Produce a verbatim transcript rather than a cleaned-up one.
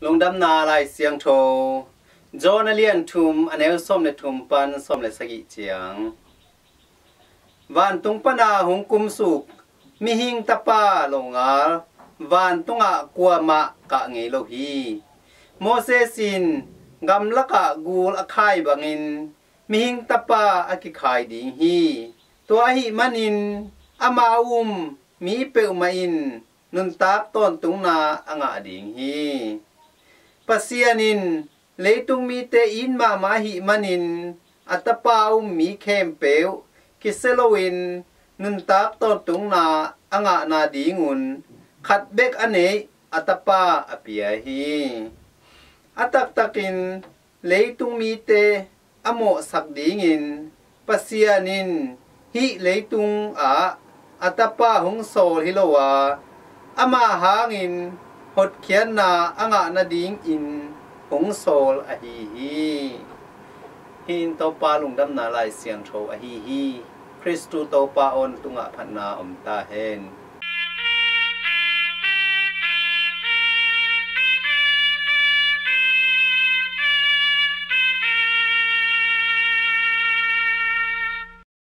Lungdamna Lai Siangtho, John a lian thum, a neu sawm le thum pan sawm le sagih ciang. Vantung pana hong kumsuk mihing tapa longal vantungah kuamah kah ngei lo hi. Moses in gamlakah gul a khai bangin mihing tapa a kikhai ding hi. Tua ahih manin ama um mi peuhmah in nuntak tawntungna a ngah ding hi. Pasian in leitung mite it mahmah ahih manin a tapa um mi khempeuh kisia loin nuntak tawntungna a ngahna dingun khat bek a neih a tapa a pia hi. A taktakin leitung mite a mawhsak dingin Pasian in hih leitung ah a tapa hong sawl hi lo a, ama hangin hotkhiatna a ngah nadingin hong sawl ahi hi. Hih in Topa lungdamna Lai Siangtho ahi hi. Khristu Topa aw na tungah phatna om ta hen.